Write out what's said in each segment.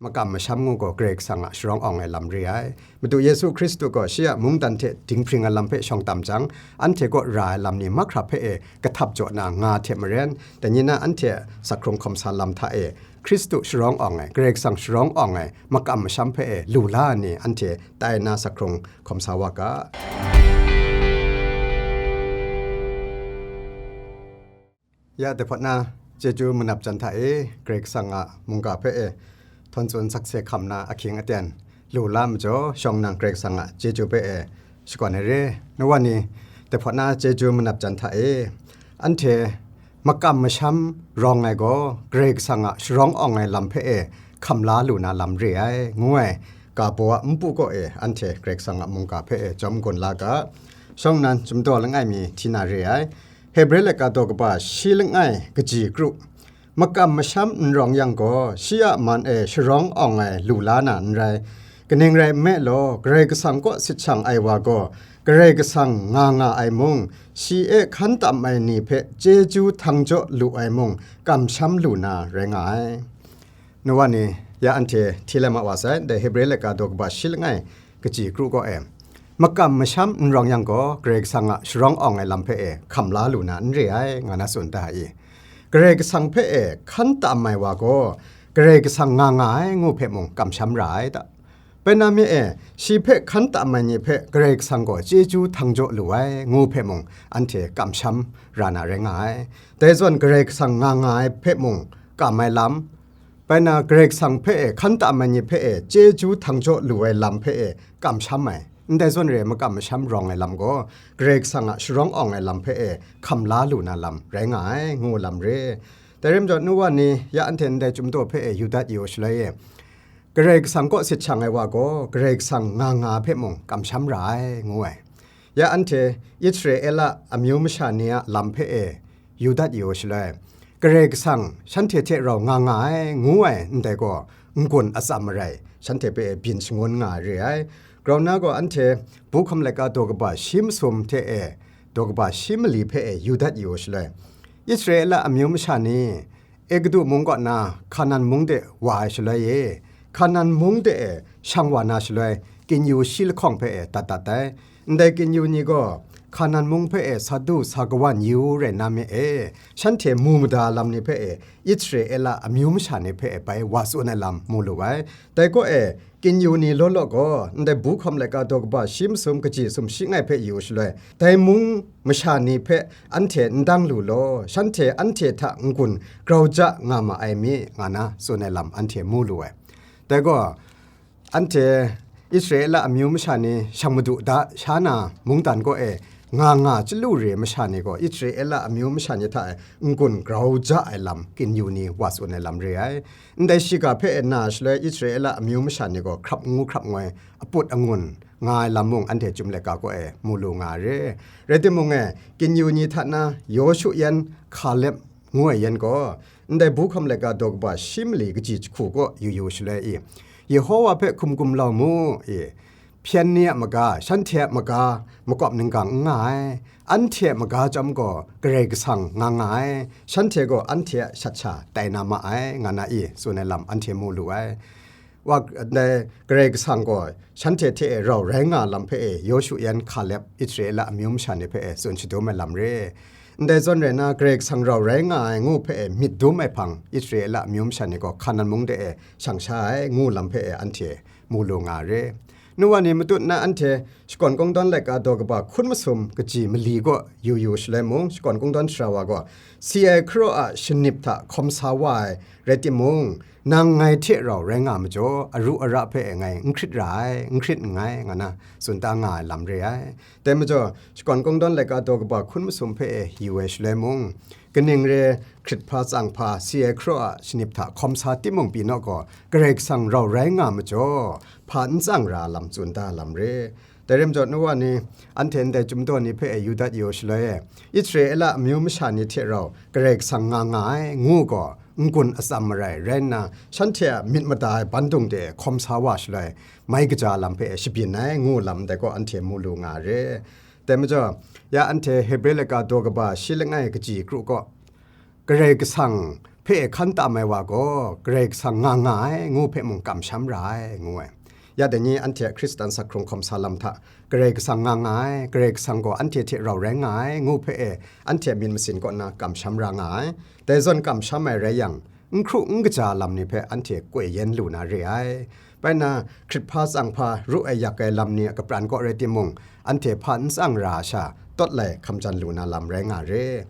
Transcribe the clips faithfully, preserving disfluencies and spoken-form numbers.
makam masham ngu gaw Karai Kasang a sharawng awng ai lam re ai. Madu Yesu Hkristu gaw shi a mungdan hte dinghpring ai lam hpe shawng tam jang, anhte kaw ra ai lam ni mahkra hpe e kahtap jaw na nga hte maren, dai ni na anhte a sakhkrung hkawm sa lam hta e Hkristu sharawng awng ai, Karai Kasang sharawng awng ai makam masham hpe e lu la ai ni anhte tai na sakhkrung hkawm sa wa ga. Ya dai hpawt na, chyeju manap jan hta e, Karai Kasang a mungga hpe e, htawn tsun sakse hkam na ahkying aten, lu la majaw, shawng nang Karai Kasang a chyeju hpe e, shakawn ai re. Nu wa ni, dai hpawt na chyeju manap jan hta e, anhte makam masham rawng ai gaw, Karai Kasang a sharawng awng ai lam hpe e, hkam la lu na lam re ai, ngu ai, ga baw a npu kaw e, anhte Karai Kasang a mungga hpe e, jawm gun la ga. Shawng nnan, chyum daw langai mi hti na re ai. Hebre laika daw kaba shi langai kaji kru, makam masham n rawng yang gaw, shi a man e sharawng awng ai lu la na n rai. Kaning rai nme law, Karai Kasang kaw sit shang ai wa gaw, Karai Kasang nga nga ai mung, shi e hkan tam ai ni hpe chyeju htang jaw lu ai mung, kamsham lu na rai nga ai. Nu wa ni, ya anhte hti lai ma wa sai, dai Hebre laika daw kaba shi langai kaji kru gaw e, makam masham n rawng yang gaw, Karai Kasang a sharawng awng ai lam hpe e hkam la lu na n re ai, nga na tsun da i. Karai Kasang hpe e hkan tam ai wa gaw, Karai Kasang nga nga ai ngu hpe mung kamsham ra ai ta. Bai na mi e, shi hpe hkan tam ai ni hpe Karai Kasang gaw chyeju htang jaw lu ai ngu hpe mung anhte kamsham ra na rai nga ai. Dai zawn Karai Kasang nga nga ai hpe mung kam ai lam, bai na Karai Kasang hpe e hkan tam ai ni hpe e chyeju htang jaw lu ai lam hpe e kamsham ai, ndai zawn re makam masham rawng ai lam gaw, Karai Kasang a sharawng awng ai lam hpe e hkam la lu na lam rai nga ai, ngu lam re. Dai rai majaw, nu wa ni, ya anhte ndai chyum daw hpe e yu dat yu shaloi e, Karai Kasang kaw sit shang ai wa gaw, Karai Kasang nga nga hpe mung kamsham ra ai, ngu ai. Ya anhte Israela amyu masha ni a lam hpe e yu dat yu shaloi, Karai Kasang shanhte hte rau nga nga ai, ngu ai ndai gaw, n-gun atsam marai, shanhte hpe e byin shangun nga ai re ai. Grau nna gaw, anhte bu hkam laika daw kaba shi masum hte e, daw kaba shi mali hpe e yu dat yu shaloi, Israela amyu masha ni Egutu mung kaw na Hkanan mung de wa ai shaloi e, Hkanan mung de e shang wa na shaloi, kinyu shi lahkawng hpe e dat dat ai. Ndai kinyu ni gaw Hkanan mung hpe e sa du sa kawan yu rai na mi e, shanhte mu mada lam ni hpe e, Israela amyu masha ni hpe e bai wa tsun ai lam mu lu ai. Dai kaw e, kinyu ni law law gaw, ndai bu hkam laika daw kaba shi masum kaji sum shi langai hpe yu shaloi, dai mung masha ni hpe anhte n dang lu law, shanhte anhte hta n-gun grau ja nga ma ai mi, nga na tsun ai lam anhte mu lu ai. Dai gaw, anhte Israela amyu masha ni shang madu da sha na mungdan kaw e nga nga chyalu re masha ni gaw, Israela amyu masha ni hta e n-gun grau ja ai lam kinyu ni wa tsun ai lam re ai. Ndai shiga hpe e na shaloi, Israela amyu masha ni gaw hkrap ngu hkrap ngoi, aput angun nga ai lam mung anhte Chyum Laika kaw e mu lu nga ai re. Rai timung e, kinyu ni hta na Yawshu yan, Hkalep ngu ai yan gaw, ndai bu hkam laika daw kaba shi mali kaji jahku kaw yu yu shaloi i, Yehowa hpe hkum gumlau mu i, hpyen ni a maga, shanhte a maga, makawp ninggang n nga ai, anhte a maga chyawm gaw Karai Kasang nga nga ai, shanhte gaw anhte a shat sha tai na ma ai, nga na i, tsun ai lam anhte mu lu ai. Wa, ndai Karai Kasang gaw shanhte hte e rau rai nga lam hpe e, Yawshu yan, Hkalep, Israela amyu masha ni hpe e tsun shadum ai lam re. Ndai zawn rai na, Karai Kasang rau rai nga ai ngu hpe e myit dum ai hpang, Israela amyu masha ni gaw Hkanan mung de e shang sha ai ngu lam hpe e anhte mu lu nga re. Nu wa ni, matut na anhte Shakawn Kungdawn laika daw kaba hkun masum kaji mali kaw yu yu shaloi mung, Shakawn Kungdawn sara wa gaw si ai hkaraw a shanip hta hkawm sa wa ai rai timung, nang ngai hte rau rai nga majaw, aru ara hpe ngai n hkrit ra ai, n hkrit nngai, nga na tsun ta nga ai lam re ai. Dai majaw, Shakawn Kungdawn laika daw kaba hkun masum hpe e yu ai shaloi mung, kaning re hkrit hpa tsang hpa si ai hkaraw a shanip hta hkawm sa timung pyi naw gaw, Karai Kasang rau rai nga majaw, hpa n tsang ra lam tsun ta lam re. Dai rai majaw, nu wa ni, anhte ndai Chyum Daw ni hpe e yu dat yu shaloi e, Israela amyu masha ni hte rau Karai Kasang nga nga ai ngu gaw, n-gun atsam marai rai nna, shanhte a myit mada ai bandung de hkawm sa wa shaloi, mai kaja lam hpe e shabyin ai ngu lam dai gaw anhte mu lu nga re. Dai majaw, ya anhte Hebre laika daw kaba shi langai kaji kru gaw, Karai Kasang hpe hkan tam ai wa gaw Karai Kasang nga nga ai, ngu hpe mung kamsham ra ai, ngu ai. Ya dai ni anhte a Hkristan sak hkrung hkawm sa lam hta, Karai Kasang nga nga ai, Karai Kasang gaw anhte hte rau rai nga ai, ngu hpe e anhte a myit masin kaw na kamsham ra nga ai. Dai zawn kamsham ai rai yang, n hkru n kaja lam ni hpe anhte koi yen lu na re ai. Bai nna, hkrit hpa tsang hpa, ru ai yak ai lam ni a kapran kaw rai timung, anhte hpa n tsang ra ai sha, tawt lai hkam jan lu na lam rai nga re.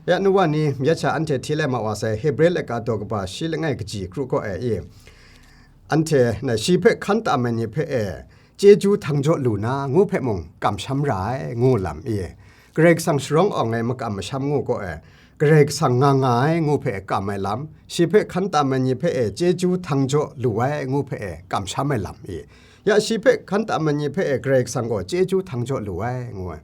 Ya nu wa ni, myit sha anhte hti lai ma wa sai, Hebre laika daw kaba shi langai kaji kru kaw e i, anhte na shi hpe hkan tam ai ni hpe e, chyeju htang jaw lu na, ngu hpe mung kamsham ra ai, ngu lam i, Karai Kasang sharawng awng ai makam masham ngu kaw e, Karai Kasang nga nga ai, ngu hpe kam ai lam, shi hpe hkan tam ai ni hpe e, chyeju htang jaw lu ai, ngu hpe e kamsham ai lam i, ya shi hpe hkan tam ai ni hpe e, Karai Kasang gaw chyeju htang jaw lu ai, ngu ai.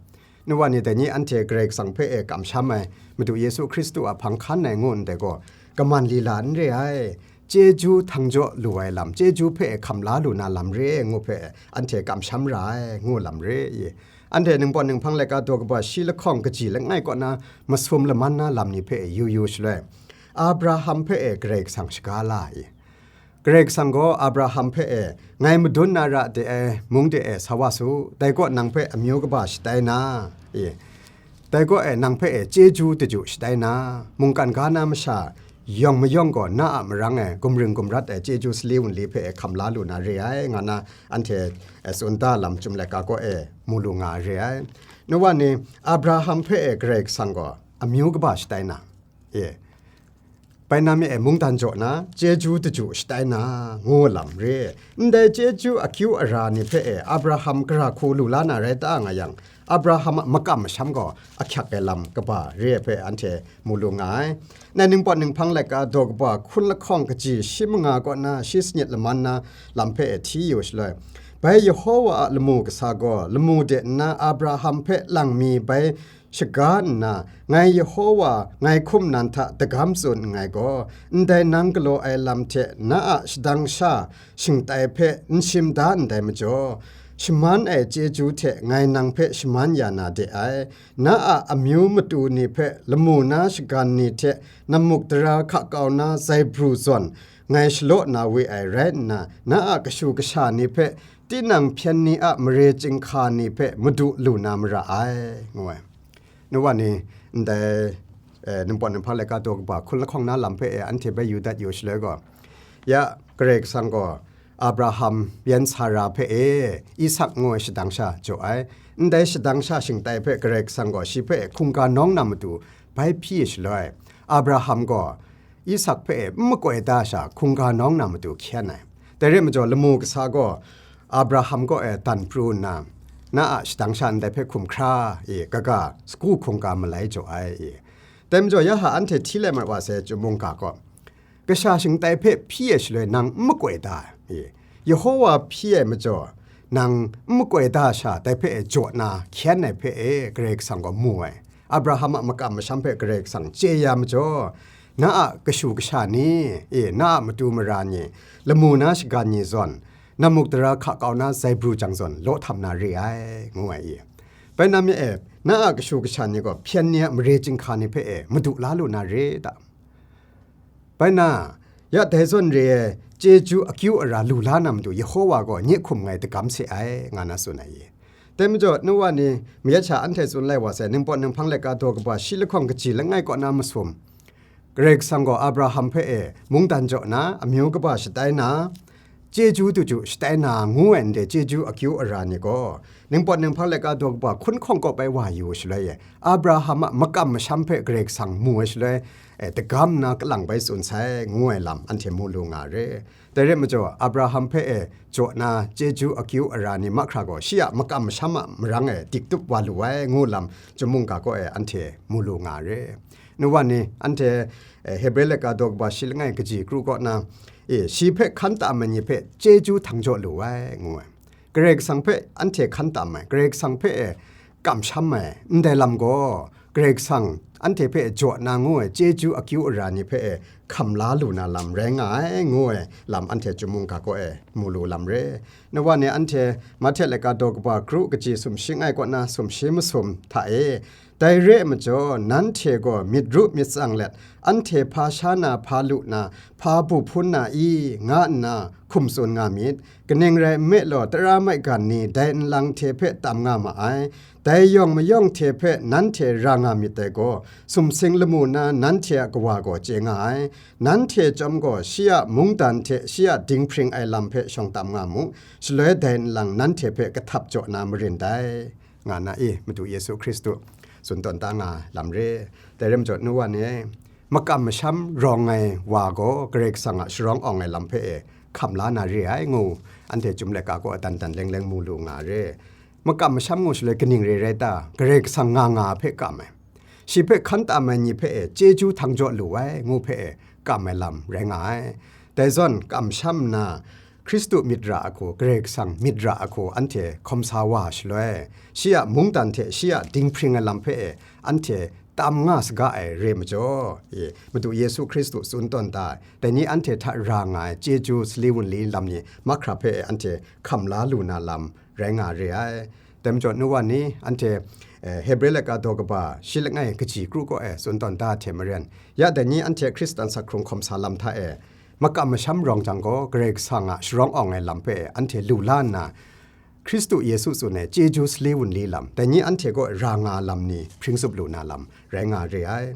Nu wa ni dai ni anhte Karai Kasang hpe e kamsham ai, Madu Yesu Hkristu a hpang hkan ai ngu ndai gaw, kaman lila n re ai, chyeju htang jaw lu ai lam, chyeju hpe e hkam la lu na lam re ai ngu hpe anhte kamsham ra ai, ngu lam re i. Anhte Ningpawt Ninghpang laika daw kaba shi lahkawng kaji langai kaw na masum laman na lam ni hpe e yu yu shaloi, Abraham hpe e Karai Kasang shaga la i. Karai Kasang gaw Abraham hpe e, ngai madun na ra de ai mung de e sa wa su, dai kaw nang hpe amyu kaba shatai na, i, dai kaw e nang hpe e chyeju daju shatai na, mungkan ga na masha yawng mayawng gaw na a marang e gumring gumrat ai chyeju sali wunli hpe e hkam la lu na re ai, nga na anhte e tsun da lam Chyum laika kaw e mu lu nga ai re ai. Nu wa ni, Abraham hpe e Karai Kasang gaw amyu kaba shatai na, e, bai na mi e mungdan jaw na, chyeju daju shatai na, ngu lam re. Ndai chyeju akyu ara ni hpe e Abraham gara hku lu la na rai ta nga yang, Abraham a makam masham gaw ahkyak ai lam kaba re ai hpe anhte mu lu nga ai. Nai Ningpawt Ninghpang laika daw kaba hkun lahkawng kaji shi manga kaw na shi sanit laman na lam hpe e hti yu shaloi, bai Yehowa a lamu kasa gaw lamu de nna Abraham hpe lang mi bai shaga nna, ngai Yehowa ngai hkum nan hta dagam tsun nngai gaw, ndai nang galaw ai lam hte na a shadang sha shingtai hpe n shim da ndai majaw, shaman ai chyeju hte ngai nang hpe shaman ya na de ai. Na a amyu matu ni hpe lamu na shagan ni hte namuk dara hka kau na zaibru zawn ngai shalaw na we ai rai nna, na a kashu kasha ni hpe tinang hpyen ni a mare chyinghka ni hpe madu lu na mara ai, ngu ai. Nu wa ni, ndai, eh, Ningpawt Ninghpang laika daw kaba hkun lahkawng na lam hpe e anhte bai yu dat yu shaloi gaw, ya, Karai Kasang gaw Abraham yan Sara hpe e Isak ngu ai shadang sha jaw ai. Ndai shadang sha shingtai hpe Karai Kasang gaw shi hpe hkungga nawng na matu bai hpyi shaloi, Abraham gaw Isak hpe e n makoi da sha hkungga nawng na matu hkyen ai. Dai re majaw, lamu kasa gaw Abraham kaw e dan pru nna, na a shadang sha ndai hpe hkum hkra i, kaga sagu hkungga malai jaw ai i. Dai majaw, ya ha anhte hti lai mat wa sai, Chyum mungga gaw, kasha shingtai hpe hpyi ai shaloi nang n makoi da i, Yehowa hpyi ai majaw, nang n makoi da sha dai hpe e jaw na hkyen ai hpe e Karai Kasang gaw mu ai. Abraham a makam masham hpe Karai Kasang chye ya majaw, na a kashu kasha ni, e, na a matu mara ni, lamu na shagan ni zawn, namuk dara hka kau na zaibru jang zawn law htam na re ai, ngu ai i. Bai na mi e, na a kashu kasha ni gaw hpyen ni a mare chyinghka ni hpe e madu la lu na re ta? Bai na, ya dai zawn re ai chyeju akyu ara lu la na matu Yehowa gaw nye hkum ngai dagam se ai, nga na tsun ai i. Dai majaw, nu wa ni, mayat sha anhte tsun lai wa sai, Ningpawt Ninghpang laika daw kaba shi lahkawng kaji langai kaw na masum, Karai Kasang gaw Abraham hpe e mungdan jaw na, amyu kaba shatai na, chyeju daju shatai na ngu ai ndai chyeju akyu ara ni gaw, Ningpawt Ninghpang laika daw kaba hkun hkawng kaw bai wa yu shaloi e, Abraham a makam masham hpe Karai Kasang mu ai shaloi, e, dagam nna kalang bai tsun sai, ngu ai lam anhte mu lu nga re. Dai re majaw, Abraham hpe e jaw na chyeju akyu ara ni mahkra gaw, shi a makam masham a marang e diktup wa lu ai, ngu lam Chyum mungga kaw e anhte mu lu nga re. Nu wa ni, anhte, e, Hebre laika daw kaba shi langai kaji kru kaw na, e, shi hpe hkan tam ai ni hpe chyeju htang jaw lu ai, ngu ai. Karai Kasang hpe anhte hkan tam ai, Karai Kasang hpe e kamsham ai, ndai lam gaw, Karai Kasang anhte hpe jaw na ngu ai chyeju akyu ara ni hpe e hkam la lu na lam rai nga ai, ngu ai lam anhte Chyum mungga kaw e mu lu lam re. Nawa ni anhte Mahte laika daw kaba kru kaji sumshi langai kaw na sumshi masum hta e, dai re ai majaw, nanhte gaw myit ru myit tsang let, anhte hpa sha na, hpa lu na, hpa bu hpun na i, nga nna hkum tsun nga myit. Kaning rai nme law, tara maigan ni dai nlang hte hpe tam nga ma ai. Dai yawng mayawng hte hpe nanhte ra nga myit dai gaw, sumsing lamu na nanhte a Kawa gaw chye nga ai. Nanhte chyawm gaw shi a mungdan hte shi a dinghpring ai lam hpe shawng tam nga mu, shaloi dai nlang nanhte hpe kahtap jaw na marin dai, nga na i, Madu Yesu Hkristu tsun tawn ta nga lam re. Dai rai majaw, nu wa ni, makam masham rawng ai wa gaw Karai Kasang a sharawng awng ai lam hpe e hkam la na re ai, ngu anhte Chyum laika kaw dan dan leng leng mu lu nga re. Makam masham ngu shaloi kaning re rai ta? Karai Kasang nga nga hpe kam ai, shi hpe hkan tam ai ni hpe e chyeju htang jaw lu ai, ngu hpe e kam ai lam rai nga ai. Dai zawn, kamsham nna, Hkristu myit ra ahku, Karai Kasang myit ra ahku, anhte hkawm sa wa shaloi, shi a mungdan hte shi a dinghpring ai lam hpe e anhte tam nga saga ai re majaw, e, Madu Yesu Hkristu tsun tawn ta ai, dai ni anhte hta ra nga ai chyeju sali wunli lam ni mahkra hpe e anhte hkam la lu na lam rai nga re ai. Dai majaw, nu wa ni, anhte, eh, Hebre laika daw kaba shi langai kaji kru kaw e tsun tawn da hte maren, ya dai ni anhte Hkristan sak hkrung hkawm sa lam hta e makam masham rawng jang gaw, Karai Kasang a sharawng awng ai lam hpe anhte lu la nna, Hkristu Yesu tsun ai chyeju sali wunli lam, dai ni anhte kaw ra nga lam ni hpring tsup lu na lam rai nga re ai.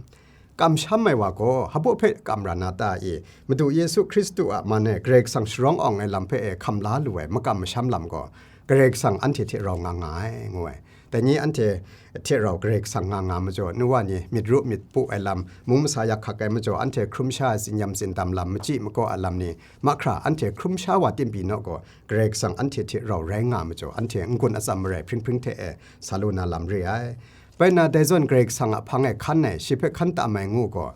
Kamsham ai wa gaw, hpa baw hpe kam ra na ta i? Madu Yesu Hkristu a man e Karai Kasang sharawng awng ai lam hpe e hkam la lu ai makam masham lam gaw, Karai Kasang anhte hte rau nga nga ai, ngu ai. Dai ni anhte hte rau Karai Kasang nga nga majaw, nu wa ni, myit ru myit pu ai lam, mung masa yak hkak ai majaw, anhte hkrum sha ai tsinyam tsindam lam, machyi makaw ai lam ni mahkra anhte hkrum sha wa tim pyi naw gaw, Karai Kasang anhte hte rau rai nga majaw, anhte n-gun atsam marai hpring hpring hte e sa lu na lam re ai. Bai na, dai zawn Karai Kasang a hpang e hkan ai, shi hpe hkan tam ai ngu gaw,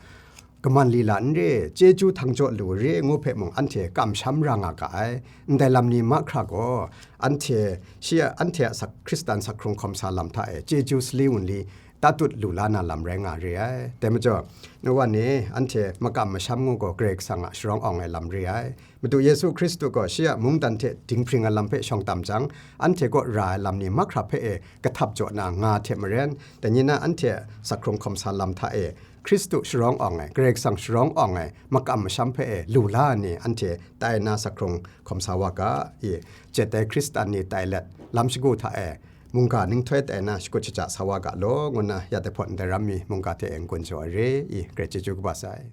kaman lila n re, chyeju htang jaw lu re, ngu hpe mung anhte kamsham ra nga ga ai. Ndai lam ni mahkra gaw, anhte, shi a, anhte a sak, Hkristan sak hkrung hkawm sa lam hta e chyeju sali wunli tatut lu la na lam rai nga re ai. Dai majaw, nu wa ni, anhte makam masham ngu gaw Karai Kasang a sharawng awng ai lam re ai. Madu Yesu Hkristu gaw shi a mungdan hte dinghpring ai lam hpe shawng tam jang, anhte kaw ra ai lam ni mahkra hpe e kahtap jaw na nga hte maren, dai ni na anhte a sak hkrung hkawm sa lam hta e Hkristu sharawng awng ai, Karai Kasang sharawng awng ai makam masham hpe e lu la ai ni anhte tai na sak hkrung hkawm sa wa ga i? Jet ai Hkristan ni tai let, lam shagu hta e mungga ninghtoi tai na shakut shaja sa wa ga law, ngu nna ya dai hpawt ndai ram mi mungga hte e n-gun jaw ai re i? Karai chyeju kaba sai.